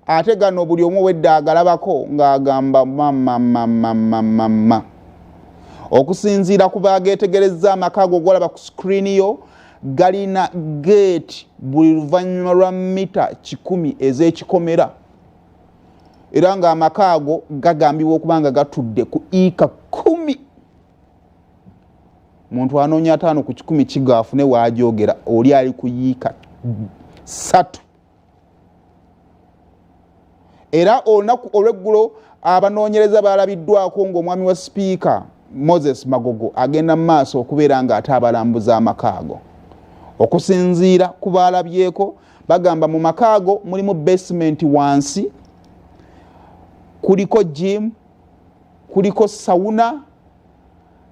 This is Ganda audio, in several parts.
Ate gano buli omu owedda agalabako ng'agamba mamamamamamama. Okusinziira ku baageetegerezza, amaka ago golaba ku sikiriini yo galina geeti buli luvannyuma lwa mita 100 ez'ekikomera, era ng'amaka ago gagambibwa okuba nga gatudde ku iika 10. Muntu anoonya 50 ku 100 kigo afune waajogera, oli ali ku yiika 3. Era olunaku olweggulo abanoonyereza balabiddwako ng'omwami wa sipiika Moses Magogo agenda mu maaso okubeera ng'ate abalambuza amaka ago. Okusinziira ku baalabyeko, bagamba mu maka ago mulimu basement, wansi kuliko gym, kuliko sauna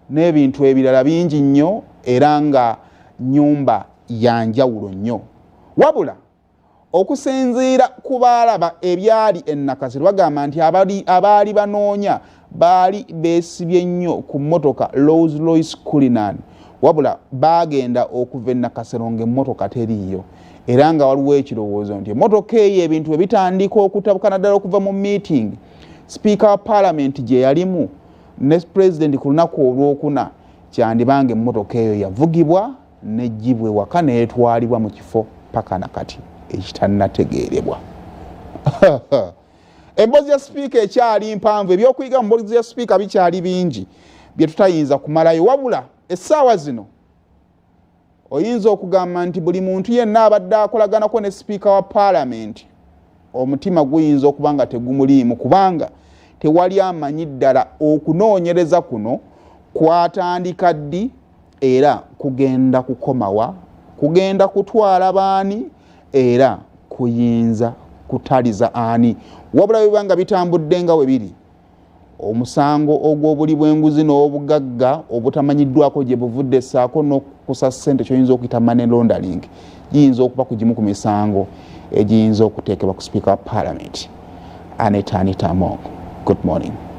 n'ebintu ebirala bingi nnyo, era nga nyumba ya njawulo nnyo. Wabula okusinziira ku baalaba ebyali e Nakasero, bagamba nti abaali banoonya baali beesibye nnyo ku mmotoka Rolls Royce Cullinan, wabula baagenda okuva e Nakasero ng'emmotoka teriiyo, era nga waliwo ekirowoozo nti emmotoka eyo ebintu bwe bitandika okutabuka, naddala okuva mu meeting sipiika wa paalamenti gye yalimu ne pulezidenti ku lunaku olwokuna, kyandibanga emmotoka eyo yavugibwa nejjibwa ewaka neetwalibwa mu kifo paka nakati ekitannategeerebwa. Emboozi ya sipiika ekyali mpanvu, ebyokuyiga mu mboozi ya sipiika bikyali bingi bye tutayinza kumalayo. Wabula essaawa zino oyinza okugamba nti buli muntu yenna abadde akolaganako ne sipiika wa paalamenti omutima guyinza okuba nga tegumuliimu, kubanga tewali amanyi ddala okunoonyereza kuno kwatandika ddi era kugenda kukomawa, kugenda kutwala baani, era kuyinza kutaliza ani. Wabula biba nga bitambudde nga we biri, omusango ogw'obuli bw'enguzi n'obugagga obutamanyiddwako gye buvudde ssaako n'okukusa ssente kyoyinza okuyita money laundering giyinza okuba ku gimu ku misango egiyinza okuteekebwa ku sipiika wa parliament Anita Anita Among. Good morning.